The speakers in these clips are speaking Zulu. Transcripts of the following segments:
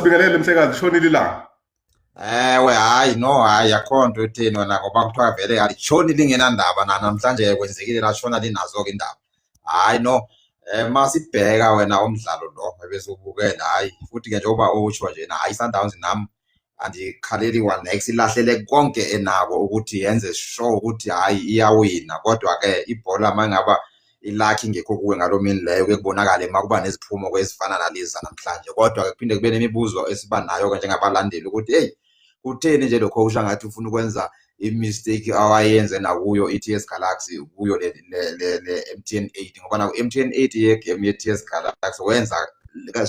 Asibingelele mhlekazi, shonile ilanga. Ewe, hayi no, hayi akho nto etheni wena, ngoba kuthiwa vele alitshoni lingenandaba, namhlanje kwenzekile lashona linazo-ke indaba. Hayi no, masibheka wena umdlalo lo ebesiwubukela, hayi futhi-ke njengoba utsho njena, hayi i-Sundowns nam andikhaleli kwa-nex, ilahlele konke enako ukuthi yenze sure ukuthi hayi iyawina. Kodwa-ke ibhola uma ngaba ilakhi ingekho kuwe ngaloo mini leyo, kuye kubonakale uma kuba neziphumo ezifana nalezi zanamhlanje. Kodwa-ke kuphinde kube nemibuzo esiba nayo-ke njengabalandeli ukuthi heyi, kutheni nje lo coach angathi ufuna ukwenza i-mistake awayenze nakuyo i-TS Galaxy, kuyo le MTN 8, ngoba naku MTN 8 ye-game ye-TS Galaxy wenza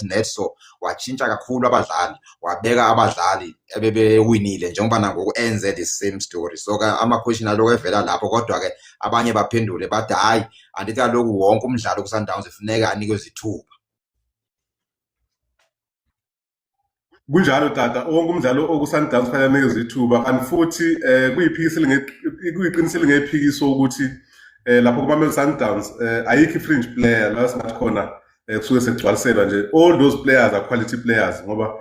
net, so watshintsha kakhulu abadlali, wabeka abadlali ebebewinile, njengoba nangoku enze the same story. So ke ama-question aloko evela lapho, kodwa-ke abanye baphendule bathi hhayi, andithi kaloku wonke umdlalo ku-Sundowns funeka anikezwe ithuba. Kunjalo tata, wonke umdlalo oku-Sundowns kufanele anikezwe ithuba, kanti futhi kuyiphikisa kuyiqiniso elingephikiso ukuthi lapho kuMamelodi Sundowns ayikho i-fringe player la singathi khona kusuke sekugcwaliselwa nje. All those players are quality players, ngoba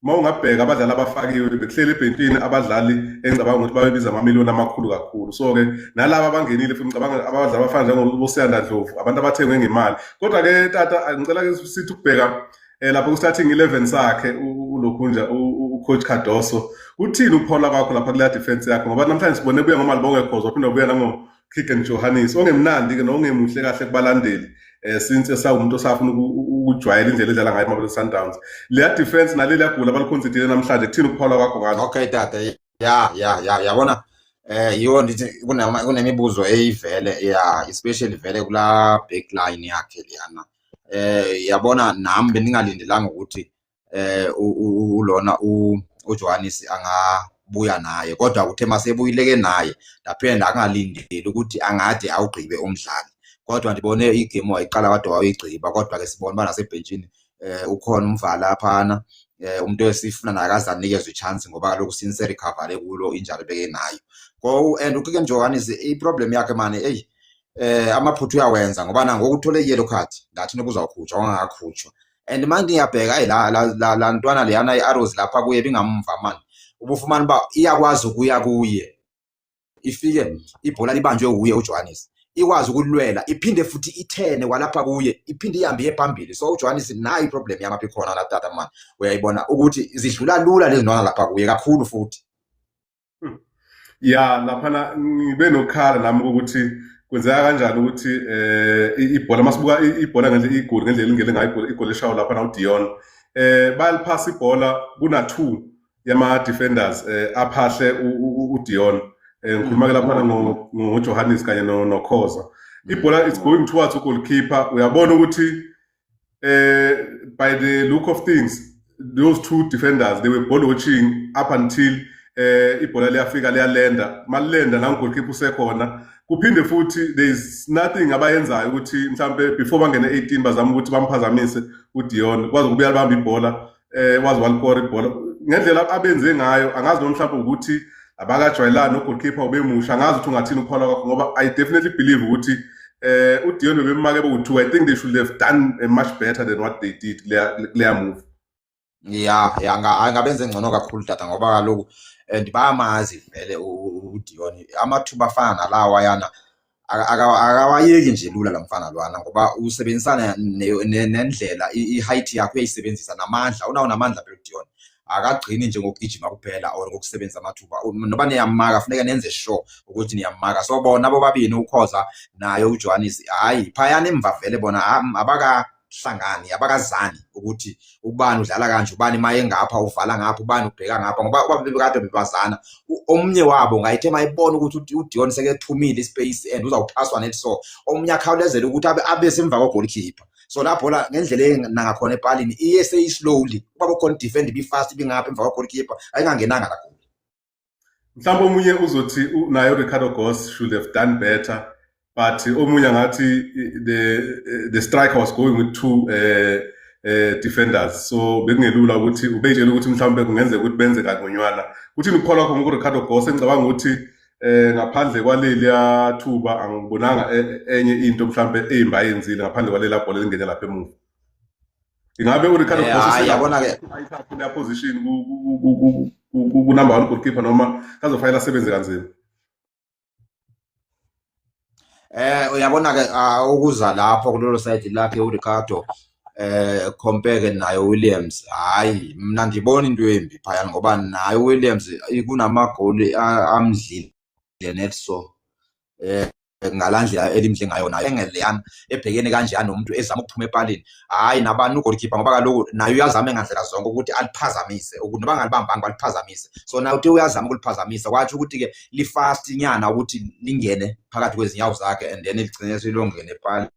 uma ungabheka abadlali abafakiwe bekuhleli ebhentshini, abadlali engicabanga ukuthi babebiza amamiliyoni amakhulu kakhulu. So-ke nalaba abangenile futhi ngicabanga abadlali abafana njengoBosiyanda Ndlovu, abantu abathengwe ngemali. Kodwa-ke tata, ngicela-ke sithi ukubheka lapho ku-starting 11 sakhe ulokhunja ucoach Cardoso, kuthini ukuphola kwakho lapha kuleya defense yakho? Ngoba namhlanje sibone buya ngoMalibongwe Khoza, waphinde wabuya nango-Keegan Johannes, ongemnandi-ke nongemuhle kahle kubalandeli, since esawumuntu osafuna ukujwayela indlela edlala ngayo iMamelodi Sundowns. Leya defense naleliya gula abalikhonzidile namhlanje, kuthini ukuphola kwakho ngalo? Okay tata, ya, yabona yiwo ndithi kunemibuzo eyivele, ya, especially vele kula backline yakhe leyana. Yabona nami bendingalindelanga ukuthi ulona uJohannes angabuya naye, kodwa kuthe masebuyile ke naye ndaphinde ndakungalindeli ukuthi angade awugqibe umdlali. Kodwa ndibone igame wayiqala kade wayigqiba, kodwa ke sibona uba nasebhentshini ukhona umvala laphana, umuntu esifuna naye akaze anikezwe i-chance, ngoba kaloku since recovery kulo injalo bekenayo. Go and uKeegan Johannes, i-problem yakhe mane, eyi, amaphutha uyawenza, ngoba nangoku uthole i-yellow card, ngathi noba uzawukhutshwa wangakakhutshwa. And manje ngiyabheka, ayi la ntwana leyana i-Arrows lapha kuye bingamva mani, ubufumana uba iyakwazi ukuya kuye, ifike ibhola libanjwe uye uJohannes, ikwazi ukulwela, iphinde futhi ithene kwalapha kuye, iphinde ihambe iye phambili. So uJohannes nayo i-problem yami apha ikhona la tata mani, uyayibona ukuthi zidlula lula lezi ntwana lapha kuye kakhulu futhi. Ya, laphana ngibe nokukhala nami ukuthi kwenzeka kanjani ukuthi ibhola, masibuka ibhola ngendlela igoli ngendlela elingene ngayo ibhola, igoli eshawo lapha na uDion, bayaliphasa ibhola kuna 2 yama defenders aphahle uDion. Ngikhuluma ke lapha ngoJohannes kanye noKhoza. Ibhola is going towards goalkeeper, uyabona ukuthi by the look of things those two defenders, they were ball watching up until ibhola liyafika liyalenda. Malilenda la goalkeeper usekhona, kuphinde futhi there is nothing abayenzayo ukuthi mhlambe before bangene 18 bazama ukuthi bamphazamise uDion, kwazi ukubuya bamba ibhola, wazi walikora ibhola ngendlela abenze ngayo. Angazi noma mhlawumbe ukuthi abakajwayelani no-goalkeeper ubemusha, angazi ukuthi ungathini ukukholwa kwakho, ngoba I definitely believe ukuthi uDion bebemake bowu-2. I think they should have done much better than what they did kuleya move. Ya, angabenze ngcono kakhulu tata, ngoba kaloku and bayamazi vele uDion, amathuba afana nalawa yana akawayeki nje lula la mfana lwana, ngoba usebenzisana nendlela i-height yakhe uyayisebenzisa namandla unawo, namandla phela uDion, akagcini nje ngokugijima kuphela or ngokusebenzisa amathuba. Noba niyamaka funeka nenze sure ukuthi niyamaka. So bona bobabini uKhoza naye uJohannes, hayi phayana emva vele bona abakahlangani, abakazani ukuthi ubani udlala kanje, ubani maye ngapha uvala ngapha, ubani ubheka ngapha, ngoba uba bebekade bebazana, omunye wabo ngayithe mayibona ukuthi uDion sekethumile ispace and uzawuphaswa net, so omunye akhawulezele ukuthi abe semva goalkeeper. So la bhola ngendlela enangakhona epalini iye seyi-slowly, uba kukhona i-defend ibi-fast, ibingapha emva goalkeeper, ayingangenanga la goli. Mhlawumbe omunye uzothi naye uRicardo Goss should have done better, but omunye angathi the striker was going with two defenders, so bekungelula ukuthi ubeyitshela ukuthi mhlawumbe kungenzeka ukuthi benze kangconywana. Kuthini ukukholwa kwakho ngoRicardo Goss? Engicabanga ukuthi ngaphandle kwaleliya thuba angibonanga enye into mhlawumbe embi ayenzile ngaphandle kwalela bhola elingene lapha emuva. Ingabe uRicardo Hayi, yabona ke ayithathe leya position ku number 1 goalkeeper noma kazofanele asebenze kanzima? Uyabona ke ukuza lapho kulolo side lakhe uRicardo compare naye Williams, hayi mina ndibona into embi phaya, ngoba naye Williams kunamagoli amdlile net, so ngalandlela elimhle ngayo nayo engeleyana ebhekene kanjani nomuntu ezama ukuphuma epalini. Hayi, nabani ugoalkeeper, ngoba kaloku naye uyazama ngandlela zonke ukuthi aliphazamise, ukuthi noba ngalibambanga baliphazamise. So naye uthe uyazama ukuliphazamisa, kwatsho ukuthi-ke li-fast nyana ukuthi lingene phakathi kwezinyawo zakhe and then ligcine seliyongena epalini.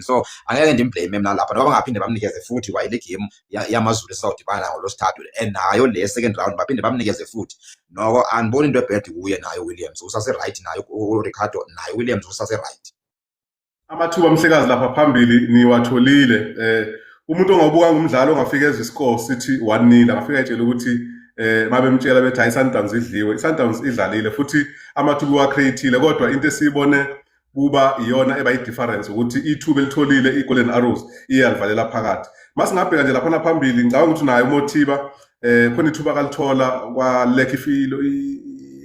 So angeke ndimblame mna lapha, noba bangaphinde bamnikeze futhi kwayile game yaMaZulu esizawudibana ngolwesithathu and nayo le second round baphinde bamnikeze futhi, noko andiboni into ebhedi kuye. Naye Williams usase-right, naye uRicardo, naye Williams usase-right. Amathuba, mhlekazi, lapha phambili niwatholile. Umuntu ongabuka ngumdlalo ongafika ezwe iscore sithi 1-0, angafika etshela ukuthi mabemtshela bethi hayi, iSundowns idliwe. ISundowns idlalile futhi amathuba iwacreateile, kodwa into esiyibone kuba iyona eba i-difference ukuthi ithuba elitholile i-Golden Arrows iyalivalela phakathi. Masingabheka nje laphana phambili, ngicabanga ukuthi naye uMothiba khona ithuba kalithola kwa-lack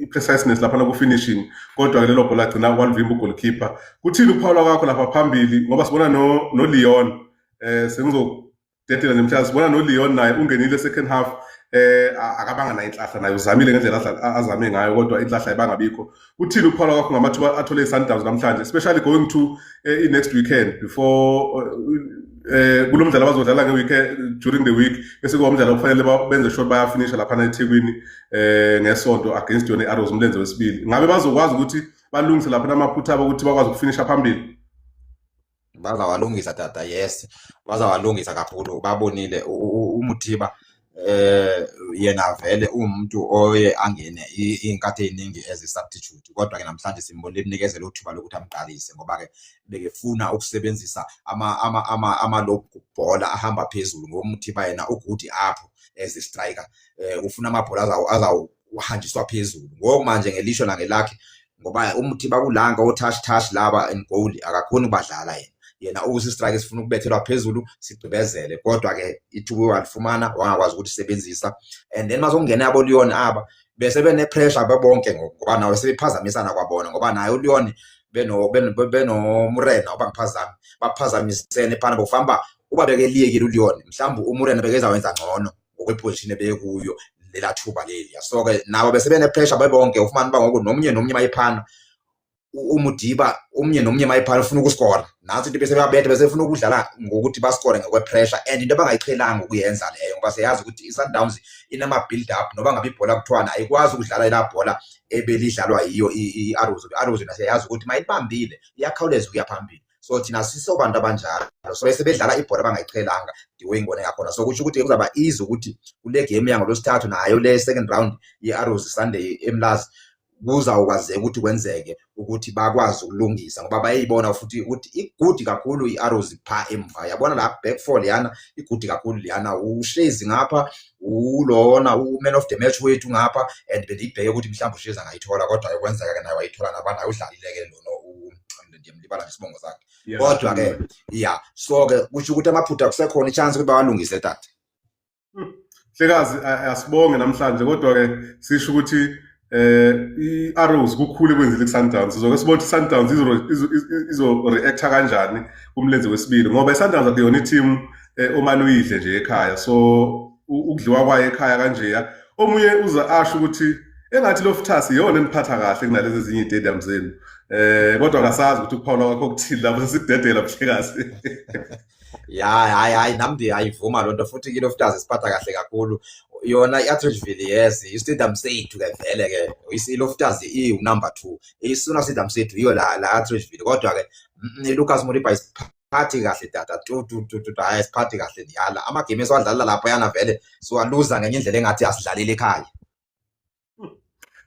i-preciseness laphana ku-finishing, kodwa-ke lelo bhola agcina walivimba ugoalkeeper. Kuthini ukuphawula kwakho lapha phambili, ngoba sibona no-Leon, sengizodedela nje mhlawumbe, sibona no-Leon naye ungenile second half, akabanga nayo inhlahla, naye uzamile ngendlela azame ngayo, kodwa inhlahla ayibangabikho. Kuthini ukuphawula kwakho ngamathuba athole i-Sundowns namhlanje, especially going to i-next weekend before kulo mdlalo abazodlala nge-weekend, during the week, bese kuba umdlalo okufanele benze sure bayafinisha laphana eThekwini ngesonto against yona i-Arrows, umlenze wesibili? Ngabe bazokwazi ukuthi balungise laphana amaphutha abo ukuthi bakwazi ukufinisha phambili? Bazawalungisa tata, yes, bazawalungisa kakhulu. Babonile uMuthiba, yena vele uwumuntu oye angene iy'nkathi ey'ningi as a-substitute, kodwa-ke namhlanje simbonile emnikezela uthuba lokuthi amqalise, ngoba-ke bekefuna ukusebenzisa ama-low bhola ahamba phezulu, ngoba uMuthiba yena ugood apho as a striker, ufuna amabhola azawuhanjiswa phezulu. Ngoku manje ngelisho nangelakhe, ngoba uMuthiba kulanga o-touch touch laba and goal akakhoni ukubadlala yena. Yena usi-striker sifuna ukubethelwa phezulu sigqibezele, kodwa-ke ithuba walifumana wangakwazi ukulisebenzisa. And then mazokungena abo Leon aba bese bene-pressure bebonke ngoku, ngoba nawe sebephazamisana kwabona, ngoba naye uLeon benoMurena uba ngiphazami baphazamisene phana, bokufamba uba bekeliyekile uLeon, mhlawumbe uMurena bekezawenza ngcono ngokweposition ebekuyo lela thuba leliya. So-ke nabo bese bene-pressure bebonke, ufumane uba ngoku nomunye nomunye mayiphana uMudiba, umnye nomnye mayiphana ufuna ukuskora. Nantsi into, bese beyabetha, bese befuna ukudlala ngokuthi baskore ngokwe-pressure, and into abangayiqhelanga ukuyenza leyo, ngoba siyazi ukuthi i-Sundowns inama-build up, noba ngabe ibhola kuthiwana ayikwazi ukudlala elaa bhola ebelidlalwa yiyo i-Arrows. I-Arrows yona siyayazi ukuthi mayibambile iyakhawuleza ukuya phambili, so thina sisobantu abanjalo, so bese bedlala ibhola abangayiqhelanga the way ngibone ngakhona. So kusho ukuthi kuzaba easy ukuthi kule game yangolwesithathu nayo le second round ye-Arrows Sunday eMlazi kuzawukwazeka ukuthi kwenzeke ukuthi bakwazi ukulungisa, ngoba bayayibona futhi ukuthi i-good kakhulu i-Arrows pha emva. Yabona la back four leyana i-good kakhulu leyana, uShezi ngapha, ulona u-man of the match wethu ngapha, and bendiyibheke ukuthi mhlawumbe uShezi angayithola, kodwa kwenzeka-ke naye wayithola, nabantu udlalile-ke lona, ndiyamlibala nje isibongo sakhe. Kodwa-ke ya, so-ke kusho ukuthi amaphutha kusekhona i-chance ukuthi bawalungise tata. Hlekazi, asibonge namhlanje, kodwa-ke sisho ukuthi i-Arrows kukhulu ekwenzile ku-Sundowns. Sizoke sibone ukuthi i-Sundowns izo-reacta kanjani kumlenze wesibili, ngoba i-Sundowns akuyona i-team omane uyidle nje ekhaya. So ukudliwa kwayo ekhaya kanjeya, omunye uze asho ukuthi engathi Loftus iyona eniphatha kahle kunalezi ezinye iy'stadium zenu, kodwa kasazi ukuthi ukuphawula kwakho kuthini lapho sesikudedela, mhlekazi. Ya, hayi hayi, nami ndiyayivuma loo nto futhi ke Loftus isiphatha kahle kakhulu yona i-Atteridgeville. Yes, i-stadium sethu ke vele ke i-Loftus iwu-number 2, isona stadium sethu yiyo la Atteridgeville, kodwa ke iLucas Moripe ayisiphathi kahle tata, tu tu tu tu, hayi siphathi kahle ndiyala. Amagame esiwadlala lapho yana vele siwaluza ngenye indlela engathi asidlaleli ekhaya.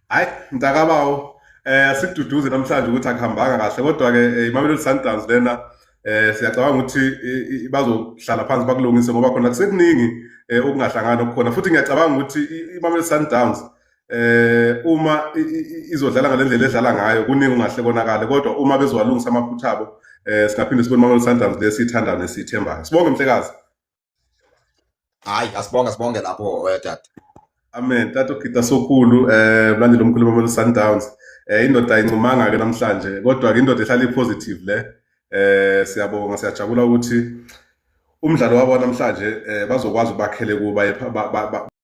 Hayi mntakabawo, sikududuze namhlanje ukuthi akuhambanga kahle, kodwa ke iMamelodi Sundowns lena siyacabanga ukuthi bazohlala phansi bakulungise, ngoba khona kusekuningi okungahlangani okukhona. Futhi ngiyacabanga ukuthi iMamelodi Sundowns uma izodlala ngalendlela edlala ngayo, kuningi ungahle konakale, kodwa uma bezowalungisa amaphutha abo, singaphinde sibone iMamelodi Sundowns lesiyithandayo nesiyithembayo. Sibonge, mhlekazi. Hayi, asibonge, sibonge lapho, tata. Amen. Tata uGida Sokhulu, mlandeli omkhulu weMamelodi Sundowns. Indoda ayincumanga ke namhlanje, kodwa ke indoda ehlala ipositive le. Siyabonga, siyajabula ukuthi umdlalo wabo namhlanje bazokwazi ubakhele kuba.